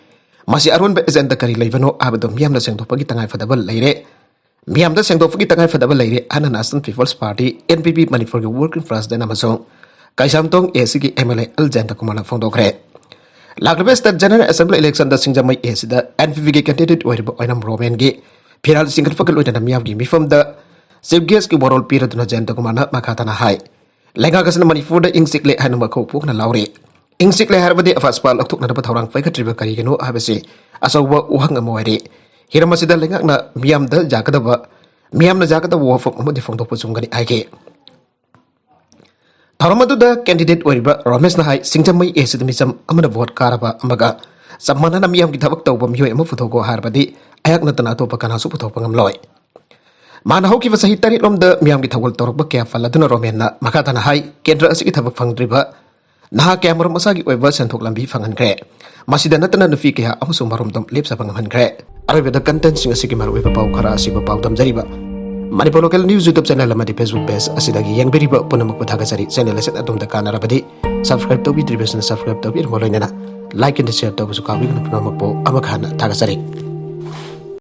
ꯃꯁꯤ ꯑꯔꯣꯟꯕ ꯑꯦꯖꯦꯟꯗꯥ ꯀꯔꯤ ꯂꯩꯕꯅꯣ ꯍꯥꯏꯕꯗꯨ ꯃꯤꯌꯥꯝꯅ ꯁꯦꯡꯗꯣꯛꯄꯒꯤ ꯇꯉꯥꯏ ꯐꯗꯕ ꯂꯩꯔꯦ꯫ ꯃꯤꯌꯥꯝꯗ ꯁꯦꯡꯗꯣꯛꯄꯒꯤ ꯇꯉꯥꯏ ꯐꯗꯕ ꯂꯩꯔꯦ ꯍꯥꯏꯅ National People's Party, N P P, ꯃꯅꯤꯄꯨꯔꯒꯤ working president ꯑꯃꯁꯨꯡ ꯀꯩꯁꯥꯝꯊꯣꯡ A C ꯒꯤ M L A ꯑꯦꯜ ꯖꯌꯟꯇ ꯀꯨꯃꯥꯔꯅ ꯐꯣꯡꯗꯣꯛꯈ꯭ꯔꯦ꯫ ꯂꯥꯛꯂꯤꯕ state general assembly election the Singjamei A C the N P P ꯒꯤ candidate ꯑꯣꯏꯔꯤꯕ ꯑꯣꯏꯅꯥꯝ ꯔꯣꯃꯦꯟꯒꯤ ꯐꯤꯔꯥꯜ ꯆꯤꯡꯈꯠꯄꯒ ꯂꯣꯏꯅꯅ ꯃꯤꯌꯥꯝꯒꯤ ꯃꯤꯐꯝꯗ chief guest ꯀꯤ ꯋꯥꯔꯣꯜ ꯄꯤꯔꯗꯨꯅ ꯖꯌꯟꯇ ꯀꯨꯃꯥꯔꯅ ꯃꯈꯥ ꯇꯥꯅ ꯍꯥꯏ, ꯂꯩꯉꯥꯛ ꯑꯁꯤꯅ ꯃꯅꯤꯄꯨꯔꯗ ꯏꯪ ꯆꯤꯛꯂꯦ ꯍꯥꯏꯅ ꯃꯈꯣꯡ ꯄꯣꯛꯅ ꯂꯥꯎꯔꯤ꯫ ꯏꯪ ꯆꯤꯛꯂꯦ ꯍꯥꯏꯔꯕꯗꯤ ꯑꯐꯁꯄꯥ ꯂꯧꯊꯣꯛꯅꯅꯕ ꯊꯧꯔꯥꯡ ꯄꯥꯏꯈꯠꯇ꯭ꯔꯤꯕ ꯀꯔꯤꯒꯤꯅꯣ ꯍꯥꯏꯕꯁꯤ ꯑꯆꯧꯕ ꯋꯥꯍꯪ ꯑꯃ ꯑꯣꯏꯔꯤ꯫ ꯍꯤꯔꯝ ꯑꯁꯤꯗ ꯂꯩꯉꯥꯛꯅ ꯃꯤꯌꯥꯝꯗ ꯌꯥꯒꯗꯕ, ꯃꯤꯌꯥꯝꯅ ꯌꯥꯒꯗꯕ ꯋꯥꯐꯝ ꯑꯃꯗꯤ ꯐꯣꯡꯗꯣꯛꯄ ꯆꯨꯝꯒꯅꯤ ꯍꯥꯏꯈꯤ꯫ ꯊꯧꯔꯝ ꯑꯗꯨꯗ candidate ꯑꯣꯏꯔꯤꯕ ꯔꯣꯃꯦꯁꯅ ꯍꯥꯏ, ꯁꯤꯡꯖꯃꯩ A C ꯗ ꯃꯤꯆꯝ ꯑꯃꯅ vote ꯀꯥꯔꯕ ꯑꯃꯒ ꯆꯞ ꯃꯥꯟꯅꯅ ꯃꯤꯌꯥꯝꯒꯤ ꯊꯕꯛ ꯇꯧꯕ ꯃꯤꯑꯣꯏ ꯑꯃ ꯄꯨꯊꯣꯛꯑꯣ ꯍꯥꯏꯔꯕꯗꯤ ꯑꯩꯍꯥꯛ ꯅꯠꯇꯅ ꯑꯇꯣꯞꯄ ꯀꯅꯥꯁꯨ ꯄꯨꯊꯣꯛꯄ ꯉꯝꯂꯣꯏ꯫ ꯃꯥꯅ ꯍꯧꯈꯤꯕ ꯆꯍꯤ ꯇꯔꯦꯠꯂꯣꯝꯗ ꯃꯤꯌꯥꯝꯒꯤ ꯊꯧꯒꯜ ꯇꯧꯔꯛꯄ ꯀꯌꯥ ꯄꯜꯂꯗꯨꯅ ꯔꯣꯃꯦꯟꯅ ꯃꯈꯥ ꯇꯥꯅ ꯍꯥꯏ, ꯀꯦꯟꯗ꯭ꯔ ꯑꯁꯤꯒꯤ ꯊꯕꯛ ꯐꯪꯗ꯭ꯔꯤꯕ ꯅꯍꯥ ꯀꯌꯥꯃꯔꯨꯝ ꯃꯁꯥꯒꯤ ꯑꯣꯏꯕ ꯁꯦꯟꯊꯣꯛ ꯂꯝꯕꯤ ꯐꯪꯍꯟꯈ꯭ꯔꯦ꯫ ꯃꯁꯤꯗ ꯅꯠꯇꯅ ꯅꯨꯄꯤ ꯀꯌꯥ ꯑꯃꯁꯨ ꯃꯔꯣꯝꯗꯣꯝ ꯂꯦꯞꯆꯕ ꯉꯝꯍꯟꯈ꯭ꯔꯦ꯫ ꯑꯔꯣꯏꯕꯗ content ꯁꯤꯡ ꯑꯁꯤꯒꯤ ꯃꯔꯨꯑꯣꯏꯕ ꯄꯥꯎ ꯈꯔ ꯑꯁꯤꯕꯨ ꯄꯥꯎꯗꯝꯖꯔꯤꯕ Manipur Local News YouTube channel ꯑꯃꯗꯤ Facebook page ꯑꯁꯤꯗꯒꯤ ꯌꯦꯡꯕꯤꯔꯤꯕ ꯄꯨꯝꯅꯃꯛꯄꯨ ꯊꯥꯒꯠꯆꯔꯤ꯫ Channel ꯑꯁꯤꯅ ꯑꯗꯣꯝꯗ ꯀꯥꯟꯅꯔꯕꯗꯤ subscribe ꯇꯧꯕꯤꯗ꯭ꯔꯤꯕꯁꯤꯡꯅ subscribe ꯇꯧꯕꯤꯔꯝꯕ ꯂꯣꯏꯅꯅ like and share ꯇꯧꯕꯁꯨ ꯀꯥꯎꯕꯤꯒꯅꯨ꯫ ꯄꯨꯝꯅꯃꯛꯄꯨ ꯑꯃꯨꯛ ꯍꯟꯅ ꯊꯥꯒꯠꯆꯔꯤ꯫